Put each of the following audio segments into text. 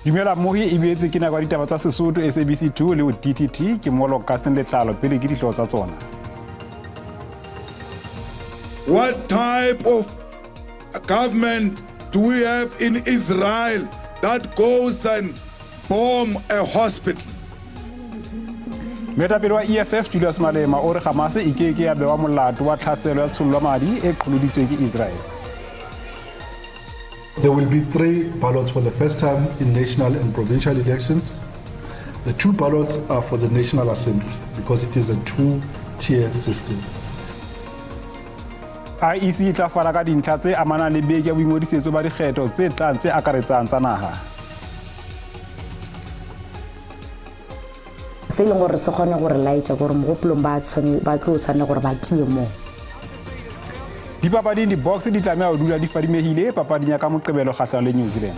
Dumela mmohi e boetse ke nako ya ditaba tsa Sesotho SABC 2 le ho DTT ke molo Kaseng Letlalo pele ke dihlooho tsa tsona. What type of government do we have in Israel that goes and bomb a hospital? Moetapele wa EFF Julius Malema o re Hamas e ke ke ya bewa molato wa tlhaselo ya tshollo madi e qholoditsweng ke Israel. There will be three ballots for the first time in national and provincial elections. The two ballots are for the National Assembly because it is a two-tier system. IEC e tla fana ka dintlha tse amanang le beke ya boingodisetso ba dikgetho tse tlang tse akaretsang tsa naha. Se e leng gore se kgone gore laetša gore mogopolong ba ba tlo tshwanela gore ba tie moo. Dipapading, di-Boks di tlameha ho dula di fadimehile papading ya ka Moqebelo kgahlano le New Zealand.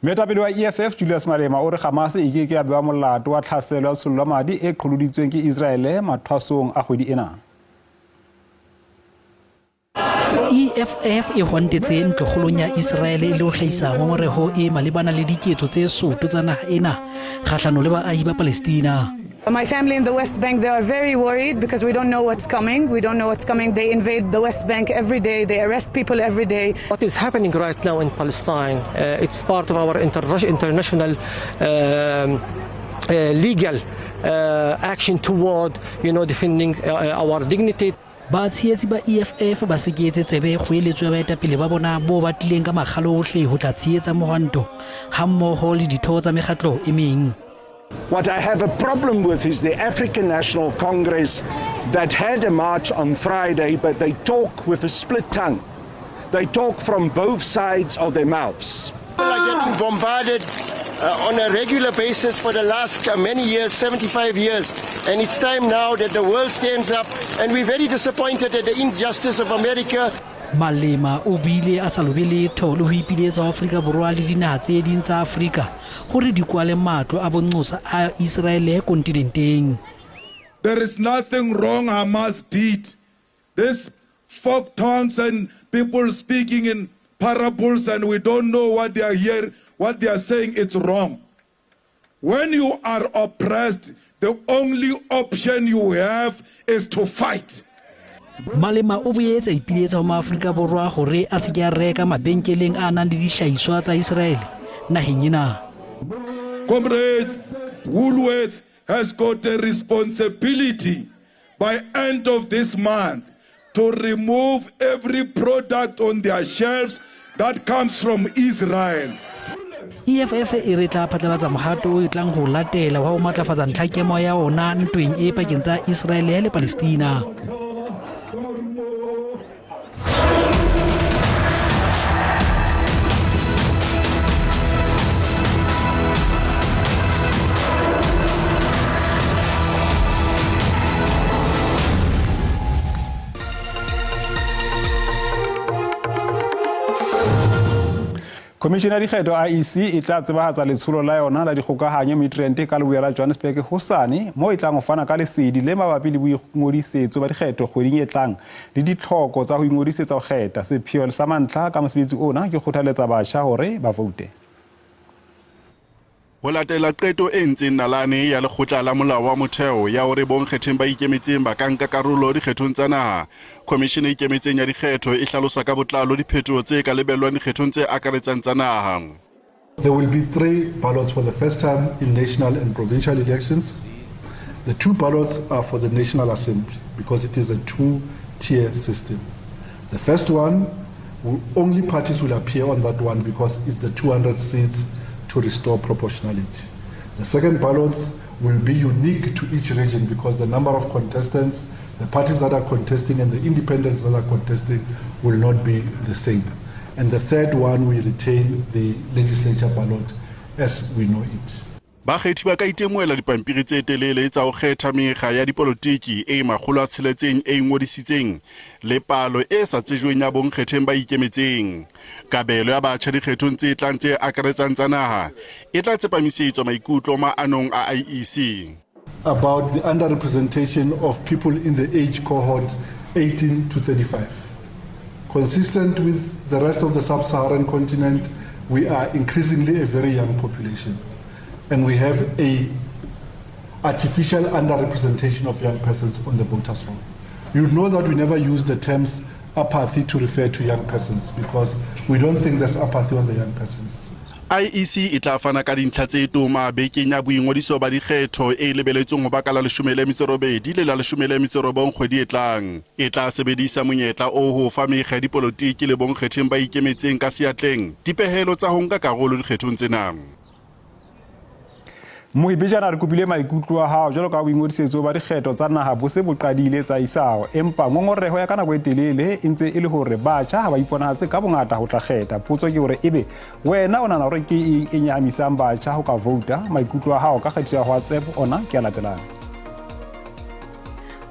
Moetapele wa EFF Julius Malema o re Hamas e ke ke ya bewa molato wa tlhaselo ya tshollo madi e qholoditsweng ke Israele mathwasong a kgwedi ena. EFF e hwantetse ntlokgolong ya Israele e le ho hlahisa ngongoreho e malebana le diketso tse soto tsa naha ena kgahlano le baahi ba Palestina. My family in the West Bank, they are very worried because we don't know what's coming. We don't know what's coming. They invade the West Bank every day. They arrest people every day. What is happening right now in Palestine, it's part of our international legal action toward, defending our dignity. Batshehetsi ba EFF ba sekehetse tsebe kgoeletso ya baetapele ba bona bo ba tlileng ka makgalo ohle ho tla tshehetsa mohwanto hammoho le ditho tsa mekgatlo e meng. What I have a problem with is the African National Congress that had a march on Friday, but they talk with a split tongue. They talk from both sides of their mouths. People are getting bombarded on a regular basis for the last many years, 75 years. And it's time now that the world stands up. And we're very disappointed at the injustice of America. Malema o buile a sa lobe letho le ho ipiletsa ho Afrika Borwa le dinaha tse ding tsa Afrika hore di kwale matlo a bonqosa a Iseraele kontinenteng. There is nothing wrong Hamas did. This folk tongues and people speaking in parables and we don't know what they are here, what they are saying, it's wrong. When you are oppressed, the only option you have is to fight. Malema o boetse a ipiletsa ho maAfrika Borwa hore a se ke a reka mabenkeleng a nang le dihlahiswa tsa Iseraele naheng ena. Comrades, Woolworths has got a responsibility by end of this month to remove every product on their shelves that comes from Israel. EFF e re tla phatlalatsa mohato o e tlang ho latela wa ho matlafatsa ntlhakemo ya ona ntweng e pakeng tsa Israele le Palestina. Khomishene ya dikgetho IEC e tla tsebahatsa letsholo la yona la dikgokahanyo Midrand ka leboya la Johannesburg hosane, moo e tlang ho fana ka lesedi le mabapi le boingodisetso ba dikgetho kgweding e tlang le ditlhoko tsa ho ingodisetsa ho kgetha. Sepheo sa mantlha ka mosebetsi ona ke kgothaletsa batjha hore ba voute. Ho latela qeto e entseng nalane ya Lekgotla la Molao wa Motheo ya hore bonkgetheng ba ikemetseng ba ka nka karolo dikgethong tsa naha, Khomishene e Ikemetseng ya Dikgetho e hlalosa ka botlalo diphetoho tse ka lebellwang dikgethong tse akaretsang tsa naha. There will be three ballots for the first time in national and provincial elections. The two ballots are for the National Assembly because it is a two-tier system. The first one, only parties will appear on that one because it's the 200 seats to restore proportionality. The second ballot will be unique to each region because the number of contestants, the parties that are contesting and the independents that are contesting will not be the same. And the third one, we retain the legislature ballot as we know it. Bakgethi ba ka itemohela dipampiri tse telele tsa ho kgetha mekga ya dipolotiki e 600 e ingodisitseng le palo e sa tsejweng ya bonkgetheng ba ikemetseng. Kabelo ya batjha dikgethong tse tlang tse akaretsang tsa naha e tla tsepamisetswa maikutlo maanong a IEC. About the underrepresentation of people in the age cohort 18 to 35. Consistent with the rest of the sub-Saharan continent, we are increasingly a very young population, and we have a artificial underrepresentation of young persons on the voters roll. You know that we never use the terms apathy to refer to young persons because we don't think there's apathy on the young persons. IEC e tla fana ka dintlha tse toma bekeng ya boingodiso ba dikgetho e lebeletsweng ho ba ka la 18 le la 19 kgwedi e tlang. E tla sebedisa monyetla o ho fa mekga ya dipolotiki le bonkgetheng ba ikemetseng ka seatleng dipehelo tsa ho nka karolo dikgethong tsena. Mohibejana re kopile maikutlo a hao jwalo ka boingodisetso ba dikgetho tsa naha bo se bo qadile tsa isao, empa ngongoreho ya ka nako e telele e ntse e le hore batjha ha ba iponahatse ka bongata ho tla kgetha. Potso ke hore ebe wena o nahana hore ke eng e nyahamisang batjha ho ka vouta? Maikutlo a hao ka kgetho ya WhatsApp ona ke a latelang.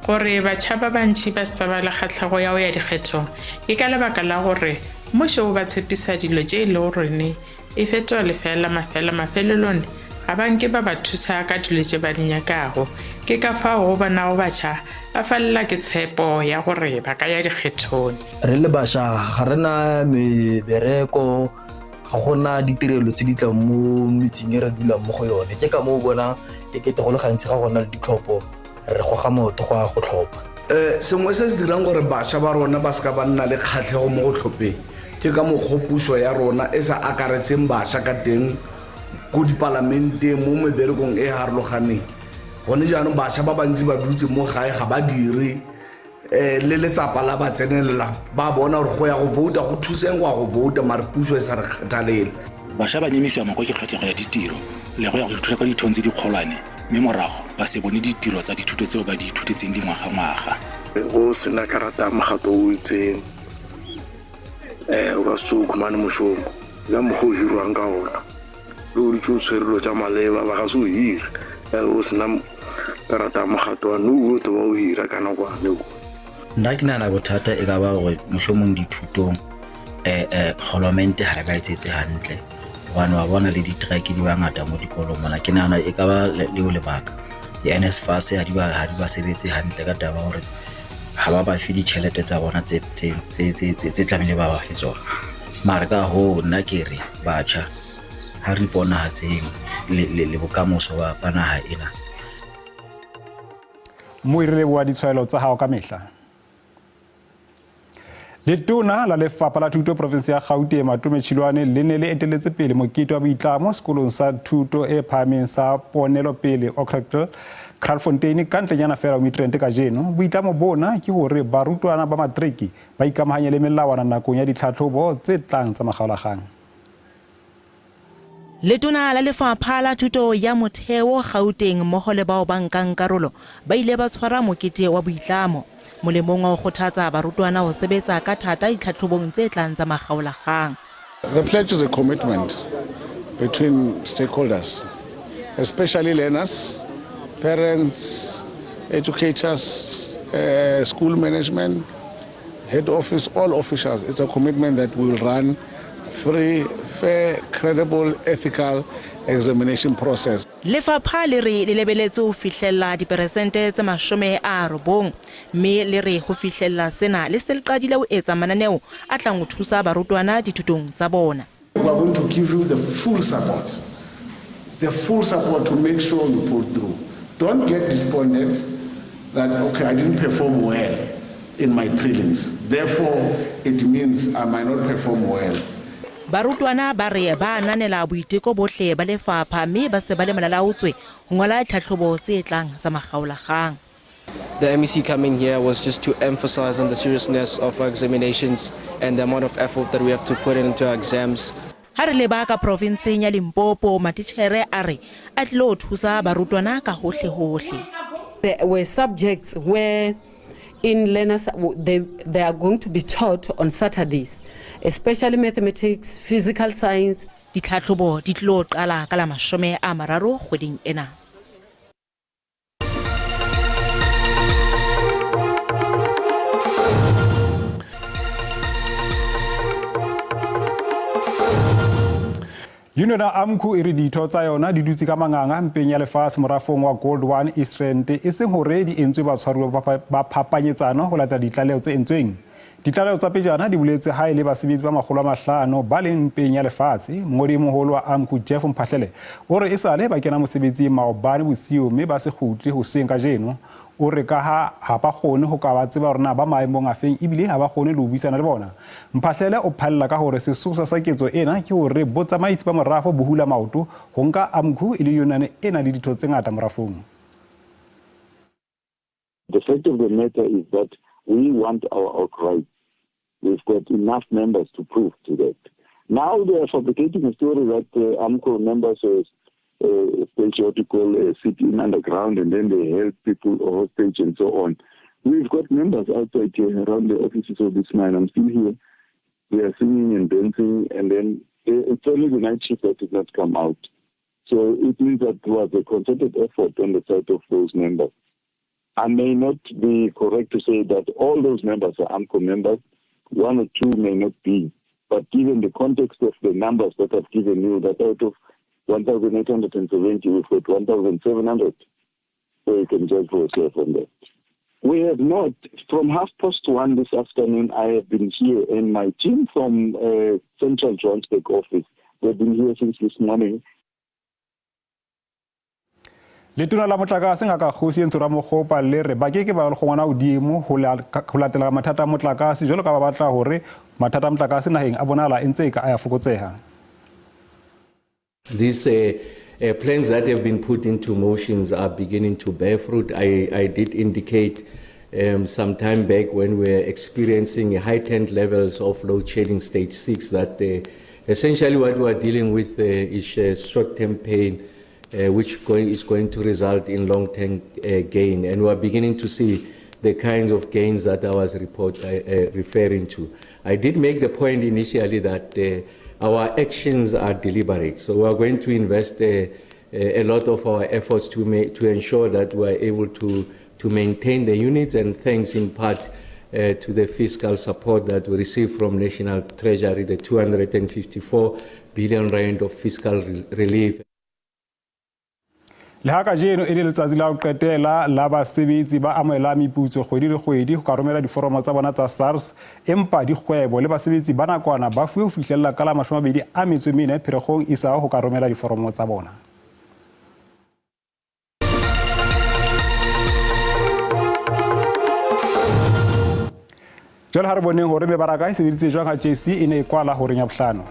Gore batjha ba bantši ba sa ba le kgahlego ya go ya dikgethong ke ka lebaka la gore mmušo o ba tshepisa dilo tše e lego rene e fetoga lefeela mafela mafelelong ga ba nke ba ba thusa ka dilo tše ba di nyakago. Ke ka fao go bonago batjha ba felela ke tshepo ya gore ba ka ya dikgethong. Re le bašwa ga re na mebereko, ga gona ditirelo tse di tlang mo metseng e re dulang mo go yone. Ke ka moo o bonang e kete go le gantsi ga go na le ditlhopho re goga maoto go ya go tlhopha. Sengwe se se dirang gore bašwa ba rona ba seka ba nna le kgatlhego mo go tlhopheng ke ka mokgwa puso ya rona e sa akaretseng bašwa ka teng ko dipalamenteng mo meberekong e harologaneng. Gone jaanong bašwa ba bantsi ba dutse mo gae ga ba dire, le letsapa la ba tsenelela, ba bona gore go ya go vouta go thuseng go ya go vouta mare puso e sa re kgathalele. Bašwa ba nyemisiwa moko ke tlhokego ya ditiro le go ya go ithuta kwa dithong tse dikgolwane, mme morago ba se bone ditiro tsa dithuto tseo ba di ithutetseng dingwagangwaga. Go sena karata ya mogato o itseng, o ka se tsoge o khumane mošomo ka mokgwa o hirwang ka ona, le o dutse o tshwere dilo tša maleba ba ga se o hire, o sena karata ya mogato wa nou o to ba o hira ka nakwane. Nna ke nahana bothata e ka ba hore mohlomong dithutong kgolomente ha e ba etsetse hantle, hobane wa bona le di-strike di bangata mo dikolong mona. Ke nahana e ka ba leo lebaka. Di-NSFAS ha di ba sebetse hantle ka taba hore ha ba ba fe ditjhelete tsa bona tse tlamehile ba ba fe tsona. Mara ka hoo nna ke re batjha ha re iponahatseng le bokamoso ba naha ena. Mo e re leboha ditshwaelo tsa hao ka mehla. Letona la Lefapha la Thuto provinsi ya Gauteng Matome Chiloane le ne le eteletse pele mokete wa boitlamo sekolong sa thuto e phahameng sa Ponelopele Okrigtel Kraaifontein ka ntlenyana feela ho Midrand kajeno. Boitlamo bona ke hore barutwana ba matriki ba ikamahanye le melawana nakong ya ditlhatlhobo tse tlang tsa makgaolakgang. Letona la Lefapha la Thuto ya Motheo Gauteng mmoho le bao ba nkang karolo ba ile ba tshwara mokete wa boitlamo molemong wa ho kgothatsa barutwana ho sebetsa ka thata ditlhatlhobong tse tlang tsa makgaolakgang. The pledge is a commitment between stakeholders, especially learners, parents, educators, school management, head office, all officials. It's a commitment that we will run free, fair, credible, ethical examination process. Lefapha le re le lebeletse ho fihlella diperesente tse 90, mme le re ho fihlella sena le se le qadile ho etsa mananeo a tlang ho thusa barutwana dithutong tsa bona. We are going to give you the full support, the full support to make sure you pull through. Don't get despondent that, okay, I didn't perform well in my prelims, therefore it means I might not perform well. Barutwana ba re ba ananela boiteko bohle ba lefapha mme ba se ba le malalaotswe ho ngola ditlhatlhobo tse tlang tsa makgaolakgang. The MEC coming here was just to emphasize on the seriousness of our examinations and the amount of effort that we have to put into our exams. Ha re leba ka provinseng ya Limpopo, matitjhere a re a tlilo thusa barutwana ka hohle hohle. There were subjects where in learners they are going to be taught on Saturdays, especially mathematics, physical science. Ditlhahlobo di tlilo qala ka la 30 kgweding ena. Union ya AMCU e re ditho tsa yona di dutse ka manganga mpeng ya lefatshe morafong wa Gold One East Rand e seng hore di entswe batshwaruwa ba phapanyetsano ho latela ditlaleho tse entsweng. Ditlaleho tsa pejana di boletse ha e le basebetsi ba 500 ba leng mpeng ya lefatshe. Mongodi e moholo wa AMCU Jeff Mphahlele o re esale ba kena mosebetsing maobane bosiu mme ba se kgutle hoseng kajeno. O re ka ha ha ba kgone ho ka ba tseba hore na ba maemong afeng ebile ha ba kgone le ho buisana le bona. Mphahlele o phaella ka hore sesosa sa ketso ena ke hore botsamaisi ba morafo bo hula maoto ho nka AMCU e le yunane e nang le ditho tse ngata morafong. The fact of the matter is that we want our rights. We've got enough members to prove to that. Now they are fabricating a story that AMCU members stage what you call a sit-in underground, and then they help people hostage and so on. We've got members outside here around the offices of this mine. I'm still here. We are singing and dancing, and then it's only the night shift that did not come out. So it means that there was a concerted effort on the side of those members. I may not be correct to say that all those members are AMCU members. One or two may not be. But given the context of the numbers that I've given you, that out of 1,870, we've got 1,700. So you can judge for yourself on that. We have not. From 1:30 this afternoon, I have been here, and my team from Central Johannesburg office, they've been here since this morning. Letona la motlakase Ngaka Kgosientsho Ramokgopa le re ba ke ke ba le kgongwana hodimo ho latela mathata a motlakase jwalo ka ba batla hore mathata a motlakase naheng a bonahala e ntse e ka a ya fokotseha. These plans that have been put into motions are beginning to bear fruit. I did indicate some time back when we were experiencing heightened levels of load shedding stage 6 that essentially what we are dealing with is short-term pain, which is going to result in long-term gain. And we are beginning to see the kinds of gains that I was referring to. I did make the point initially that our actions are deliberate. So we are going to invest a lot of our efforts to ensure that we are able to maintain the units, and thanks in part to the fiscal support that we received from National Treasury, the 254 billion rand of fiscal relief. Le ha kajeno e le letsatsi la ho qetela la basebetsi ba amohelang meputso kgwedi le kgwedi ho ka romela diforomo tsa bona tsa SARS, empa dikgwebo le basebetsi ba nakwana ba fuwe ho fihlella ka la 24 Pherekgong isao ho ka romela diforomo tsa bona. Jwale ha re boneng hore mebaraka e sebeditse jwang ha JSE e ne e kwala horeng ya bohlano.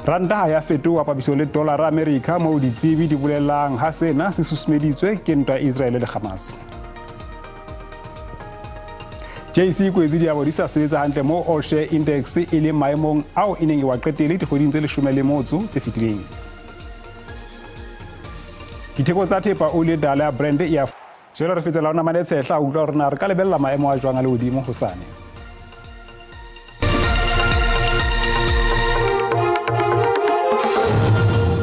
Ranta ha ya fetoha papisong le dolara Amerika, moo ditsebi di bolelang ha sena se susumeditswe ke ntwa ya Israel le Hamas. JSE e kwetse diabo di sa sebetsa hantle moo All Share Index e leng maemong ao e neng e wa qetele dikgweding tse 18 tse fetileng. Ditheko tsa thepa oli e tala ya Brent e ya Jwale re fetela ho Namane Tshehla ho utlwa hore na re ka lebella maemo a jwang a lehodimo hosane.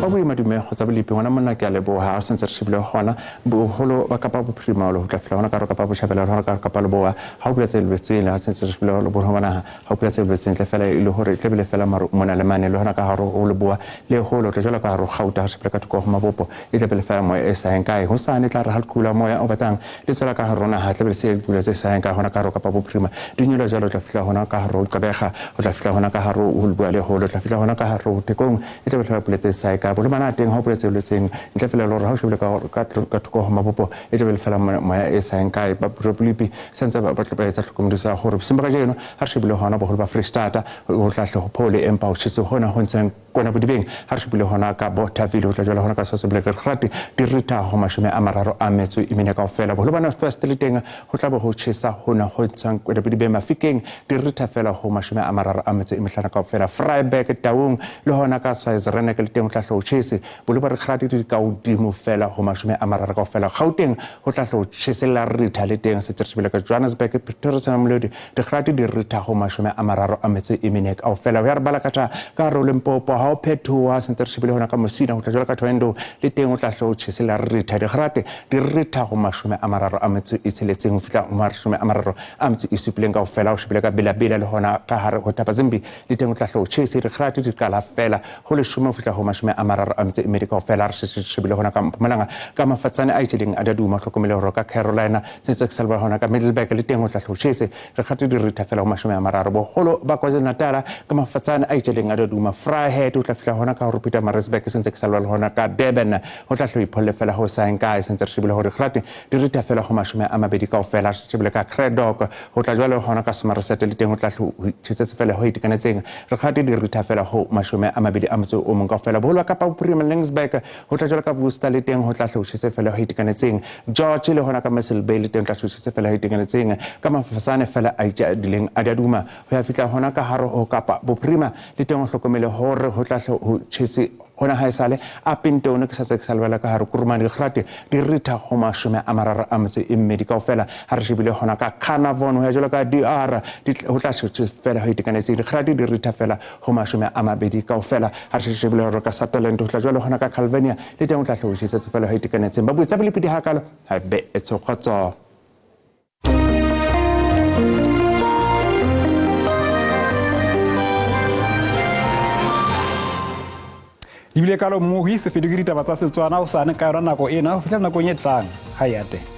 Ba boima dume go tsa bolipi ngwana monna ke a leboha a sentse re shebile gona boholo ba Kapa Bophirima ho tla fihla hona ka Kapa Botjhabela hona ka Kapa Leboa ha o pula tse lebetsweng ha sentse re shebile le boholo ba naha ha o pula tse lebetsweng ntle fela e le hore tle bele fela maru mona le mane le hona ka hare ho Leboa le holo tla jwalo ka hare ho Gauta ha shebile ka thoko ho mabopo e tle bele fela moya e sa yeng kae hosane tla re ha leqhula moya o batang le tswela ka hare ho naha tle bele se pula tse sa yeng kae hona ka hare ho Kapa Bophirima di nyoloha jwalo tla fihla hona ka hare ho Gqeberha o tla fihla hona ka hare ho Leboa le holo tla fihla hona ka hare ho Thekong e tle bele pula tse sa yeng kae boholo ba naha teng ha o pula tse boletseng ntle fela le hore ha o shebile ka thoko ho mabopo e tle bele fela moya e sa yeng kae ba bolipi sentse ba tla ba etsa tlhokomediso ya hore bosiung ba kajeno ha re shebile hona boholo ba Freistata ho tla hle ho phole empa ho tjhese hona ho ntseng kwana bodibeng ha re shebile hona ka Bothaville ho tla jwala hona ka Soseblekergrad di ritha ho 34 kaofela boholo ba North West le teng ho tla bo ho tjhesa hona ho ntseng kwana bodibeng Mafikeng di ritha fela ho 35 kaofela Vryburg Taung le hona ka Swaziland le teng ho tla hle ho tjhesa. tjhese bolo ba dikgerate di ka hodimo fela ho 30 kaofela. Gauteng ho tla hlo tjhese la ritha le teng setse re shebile ka Johannesburg, Pretoria, Mamelodi dikgerate di ritha ho 34 kaofela. Ho ya re bala ka tha ka hare ho Limpopo ha o phethoha sentse re shebile hona ka Musina ho tla jwalo ka Thohoyandou le teng o tla hlo tjhese la ritha dikgerate di ritha ho 36 ho fihla ho 37 kaofela. O shebile ka Bela-Bela le hona ka hare ho Thabazimbi le teng o tla hlo tjhese dikgerate di qala fela ho 10 ho fihla ho 32 kaofela. Re shetse shebile hona ka Mpumalanga ka mafatsane a itjeleng a daduma hlokomele hore ka Carolina sentse ke salwa hona ka Middelburg le teng o tla hlo tjhese dikgerate di ritha fela ho 30. Boholo ba KwaZulu-Natal ka mafatsane a itjeleng a daduma Vryheid o tla fihla hona ka hore Pietermaritzburg sentse ke salwa le hona ka Durban ho tla hlo ipholle fela ho saeng kae sentse re shebile hore dikgerate di ritha fela ho 20 kaofela. Re shebile ka Cradock ho tla jwale hona ka Somerset le teng ho tla hlo tjhesetse fela ho itekanetseng dikgerate di ritha fela ho 21 kaofela. Boholo ba Kapa Bophirima Laingsburg ho tla jwale ka Worcester le teng ho tla hlo tjhese fela ho itekanetseng. George le hona ka Mossel Bay le teng tla hlo tjhese fela ho itekanetseng ka mafasane fela a itjadileng a daduma ho ya fihla hona ka hare ho Kapa Bophirima le teng o hlokomele hore ho tla hlo ho tjhese hona ha esale a Pintone ke sa tse ke sa lebala ka hare Kurumane dikgerate di ritha ho 32 kaofela. Ha re shebile hona ka Carnarvon ho ya jwalo ka DR ho tla fela ho itekanetseng dikgerate di ritha fela ho 20 kaofela. Ha re shebile hore ka Sutherland ho tla jwalo hona ka Calvinia le teng ho tla hlobosetse fela ho itekanetseng. Ba buetsa bolepidi hakalo ha be etshokgotso. Ebile kalo mmohi se fedwe ke ditaba tsa Setswana o sane ka yona nako ena ho fihla nakong e tlang. Ha e ate.